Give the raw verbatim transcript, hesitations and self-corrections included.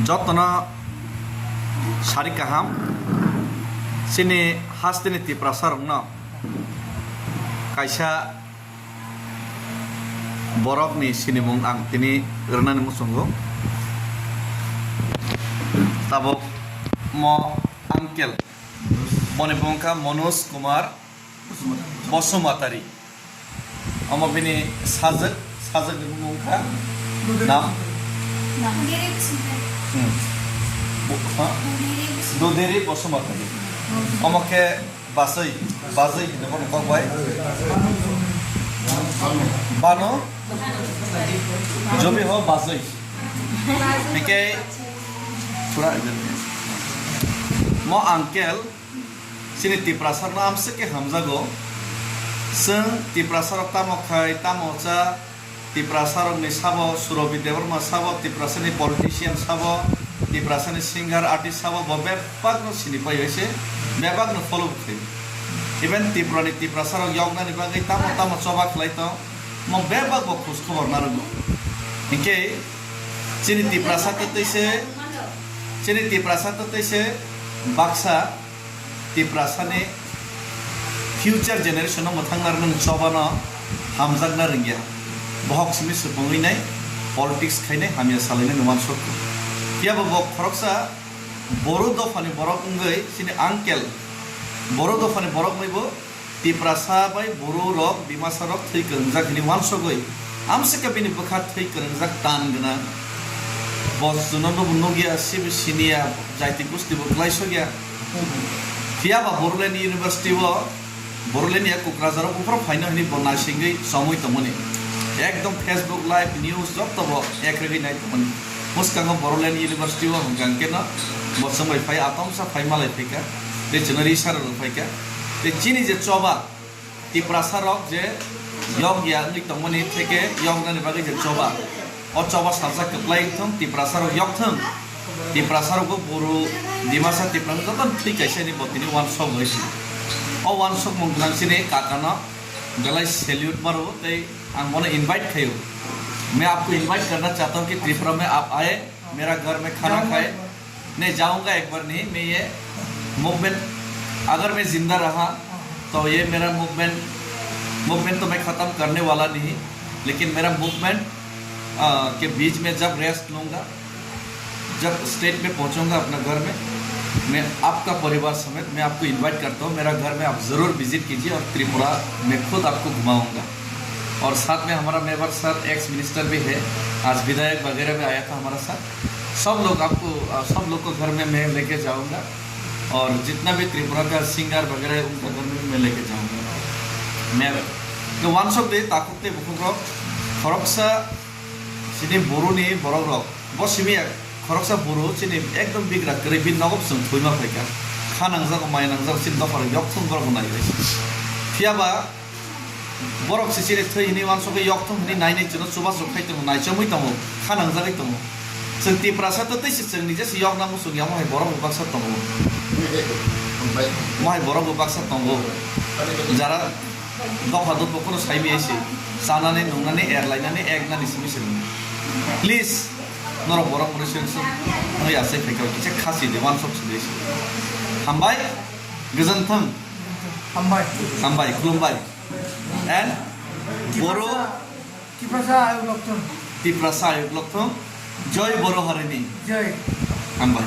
Jotono sari kaham, chini hasteni Tiprasa rokno kaisa borokni sinimung ang tini rwnani muchungo. Tabuk mo uncle, boni bumung kha Manoj Kumar Basumatari. Omo bini sajwk, sajwk ni bumung kha nam? Hmm. Bu-, ha? Duderi Basumatari. Omo khe bajwi, bajwi hinwi bono kok bai. Bano? Jobi ho bajwi. Hingke pura mo uncle Chini Tiprasa rokno amswk khe hamjago. Chwng Tiprasa rok tamo khai, tamo cha, Tiprasa rokni sabo, Surabhi Debbarma sabo, Tiprasani politician sabo, Tiprasani singer artist sabo, bo bebakno sini pai se, bebakno follow khai. Even Tripurani Tiprasa rok yoknani bagwi tamo tamo choba khlai tong, mo bebak bo khoj khobor narwgo. Hinkhe chini Tiprasa twtwi se, chini Tiprasa twtwi se baksa Tiprasani future generation no mwthangna rwnani chobano hamjakna rwngya. Bohok simi swpwngwi nai politics khainai hamya salainani uansuk. Phiya bo bo khoroksa Boru dophani borok wngwi chini uncle, Boru dophani borok wngwi bo Tiprasa bai Boru rok Dimasa rok thwi kwrwngjak hwnwi uansugwi amswkhe bini bwkha thwi kwrwngjak tan gwnang. Bo chwngno nukya, sibo siniya, jaiti gusti bo klaisokya. Phiya ba Bodoland University o, Bodoland ya Kokrajhar o buphuru phaino hwnwi bo naisingwi chomwi tongmani. Ekdom Facebook live news jotto bo ekrwgwi nai tongmani. Bwskango Bodoland University o hwnkha hwnkhe no bo chwng bai phai atomsa phai malai phaikha. Tei chwngno ri sara rw phaikha. Tei chini je choba, Tiprasa rok je yokya wngwi tongmani theke yoknani bagwi je choba. O choba salsa kwplai wngthung, Tiprasa rok yokthung. Tiprasa rok bo Boru, Dimasa, Tiprasa joto thwi kaisa ni bo tini uansuk bai si. O uansukmung gwnang chini kaka no belai salute maro tei ang bono invite khaio. मैं आपको invite करना चाहता हूँ कि त्रिपुरा में आप आए, मेरा घर में खाना खाए। नहीं जाऊंगा एक बार नहीं, मैं ये मूवमेंट, अगर मैं जिंदा रहा तो ये मेरा मूवमेंट, मूवमेंट तो मैं ख़त्म करने वाला नहीं, लेकिन मेरा मूवमेंट के बीच में जब रेस्ट लूँगा, जब स्टेट में पहुँचूंगा अपना घर में, मैं आपका परिवार समेत मैं आपको इनवाइट करता हूँ, मेरा घर में आप ज़रूर विजिट कीजिए और त्रिपुरा में खुद आपको घुमाऊंगा। और साथ में हमारा मेवाड़ सर एक्स मिनिस्टर भी है, आज विधायक वगैरह भी आया था हमारा साथ। सब लोग आपको, आ, सब लोग को घर में मैं लेके जाऊंगा और जितना भी त्रिपुरा का सिंगर वगैरह है उनका घर में भी मैं लेके जाऊंगा। मैं तो uansuk de takhuk tei bukhuk rok khoroksa chini Boru ni borok rok bo simi ya khoroksa Boru chini ekdom bigra kwrwi bini nogo chwng thwima phaikha. Kha nangjago, mai nangjago, chini dopha rok yokthung borok bo nai bai. Phiya ba Borok se chini thwi hwnwi uansugwi yokthung hwnwi nainai chwngno chubachu khai tongo, naichomwi tongo, kha nangjagwi tongo. Chwng Tiprasa twtwi se chwng nije se yokna muchung ya, mohai borok bo baksa tongo. Mohai borok bo baksa tongo. Jara dopha dopha kheno sai maya se. Chanani, nungnani, erlainani, eknani simi se. Please, norok borok mwnwi se, se, hwnwi achai phaikha, kisa khasi de, uansuk se de se. Hambai, gojantwng. Hambai. Hambai, khulumbai. And Boru Tiprasa ayuk lokthung. Tiprasa ayuk lokthung. Joy Boru harini. Joy. Hambai.